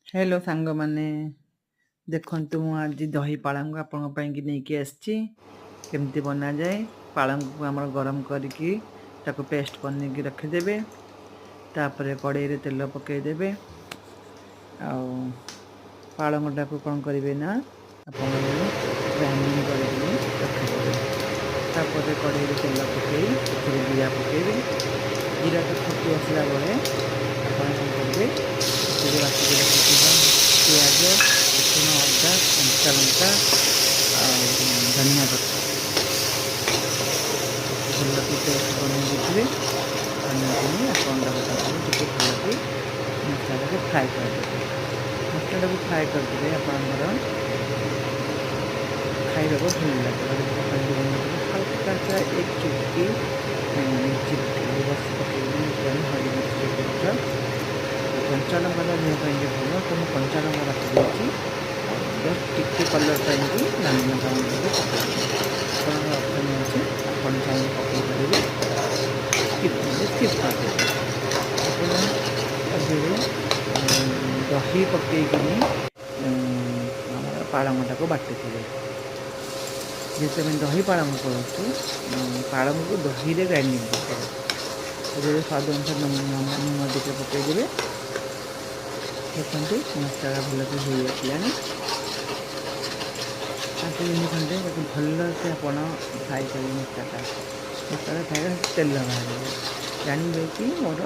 Hello ସାଙ୍ଗମାନେ, ଦେଖନ୍ତୁ, ମୁଁ ଆଜି ଦହି ପାଳଙ୍ଗ ଆପଣଙ୍କ ପାଇଁକି ନେଇକି ଆସିଛି। କେମିତି ବନାଯାଏ। ପାଳଙ୍ଗକୁ ଆମର ଗରମ କରିକି ତାକୁ ପେଷ୍ଟ ବନେଇକି ରଖିଦେବେ। ତାପରେ କଡ଼େଇରେ ତେଲ ପକାଇଦେବେ ଆଉ ପାଳଙ୍ଗଟାକୁ କ'ଣ କରିବେ ନା ଆପଣ ଗ୍ରାଇଣ୍ଡିଙ୍ଗ କରିକିନି ରଖିଦେବେ। ତାପରେ କଡ଼େଇରେ ତେଲ ପକାଇ ସେଥିରେ ଜିରା ପକାଇବେ। ଜିରାଟା ଫୁଟି ଆସିଲା ପରେ ଆପଣ କ'ଣ କରିବେ, ସେଥିରେ ବାଟିକି ରଖିଥିବା ପିଆଜ, ରସୁଣ, ଅଦା, କଞ୍ଚା ଲଙ୍କା ଆଉ ଧନିଆ ପତ୍ର, ତାକୁ ଭଲକି ପେଷ୍ଟ ବନେଇ ଦେଇଥିବେ। ବନେଇକିନି ଆପଣ ତାକୁ କ'ଣ କରିବେ, ଟିକେ ଭଲକି ମସଲାଟାକୁ ଫ୍ରାଏ କରିଦେବେ। ମସଲାଟାକୁ ଫ୍ରାଏ କରିଦେଲେ ଆପଣଙ୍କର ଖାଇବାକୁ ଭଲ ଲାଗିବ। ଯଦି ହଳଦୀ ଗୁଣ୍ଡ ଟିକେ ହାଲକା ସା ଏକ ଚୁଟକି ମିର୍ଚି ପକାଇବେ, ବସ୍ ପକାଇବେ। ଆମେ ହଳଦୀ ମିର୍ଚି ଯେଉଁ କରୁଛ, କଞ୍ଚା ଲଙ୍କାଟା ଦେହ ପାଇଁକି ଭଲ, ତ ମୁଁ କଞ୍ଚା ଲଙ୍କା ବାଟି ଦେଇଛି ଆଉ ଜଷ୍ଟ ଟିକେ କଲର୍ ପାଇଁକି ନାଲି ଲଙ୍କା ଗୁଣ୍ଡ ଟିକେ ପକାଇଦେଲି। ଆପଣଙ୍କର ଅପସନ୍ ଅଛି, ଆପଣ ଚାହିଁଲେ ପକାଇ ପାରିବେ, ସ୍କିପ୍ ଚାହିଁଲେ ସ୍କିପ୍ କରିଦେବେ। ଆପଣ ତା ଦେହରେ ଦହି ପକାଇକିନି ଆମର ପାଳଙ୍ଗଟାକୁ ବାଟିଥିବେ। ଯେହେତୁ ଆମେ ଦହି ପାଳଙ୍ଗ କରୁଛୁ, ପାଳଙ୍ଗକୁ ଦହିରେ ଗ୍ରାଇଣ୍ଡିଙ୍ଗ କରିଦେବେ। ତା ଦେହରେ ସ୍ୱାଦ ଅନୁସାରେ ଲୁଣ ଟିକେ ପକାଇଦେବେ। ଦେଖନ୍ତୁ, ମସଲାଟା ଭଲକି ହେଇ ଆସିଲାଣି। 5 ମିନିଟ୍ ଖଣ୍ଡେ ତାକୁ ଭଲସେ ଆପଣ ଫ୍ରାଏ କରିବେ। ମସଲାଟା ଫ୍ରାଏ କଲେ ତେଲ ବାହାରିବ, ଜାଣିବେ କି ମୋର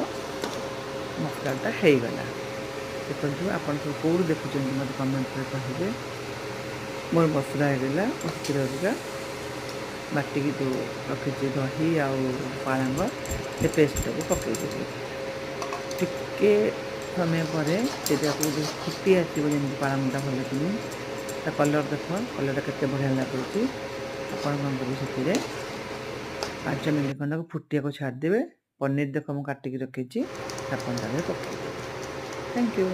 ମସଲାଟା ହେଇଗଲା। ଦେଖନ୍ତୁ, ଆପଣ ସବୁ କେଉଁଠୁ ଦେଖୁଛନ୍ତି, ମୋତେ କମେଣ୍ଟରେ କହିବେ। ମୋର ମସଲା ହେଇଗଲା। ମୁଁ ସେଥିରେ ଅବିକା ବାଟିକି ଯେଉଁ ରଖିଛି ଦହି ଆଉ ପାଳଙ୍ଗ, ସେ ପେଷ୍ଟଟାକୁ ପକାଇଦେବି। ଟିକେ ସମୟ ପରେ ସେଇଟାକୁ ଫୁଟି ଆସିବ ଯେମିତି ପାଳଙ୍ଗଟା ଭଲ କିନି। ତା କଲର୍ ଦେଖ, କଲର୍ଟା କେତେ ବଢ଼ିଆ ଲାଗୁଛି। ଆପଣ କ'ଣ କରିବେ, ସେଥିରେ 5 ମିନିଟ୍ ଖଣ୍ଡକୁ ଫୁଟିବାକୁ ଛାଡ଼ିଦେବେ। ପନିର ଦେଖ, ମୁଁ କାଟିକି ରଖିଛି, ଆପଣ ତା ଦେହରେ ପକାଇଦେବେ। Thank you.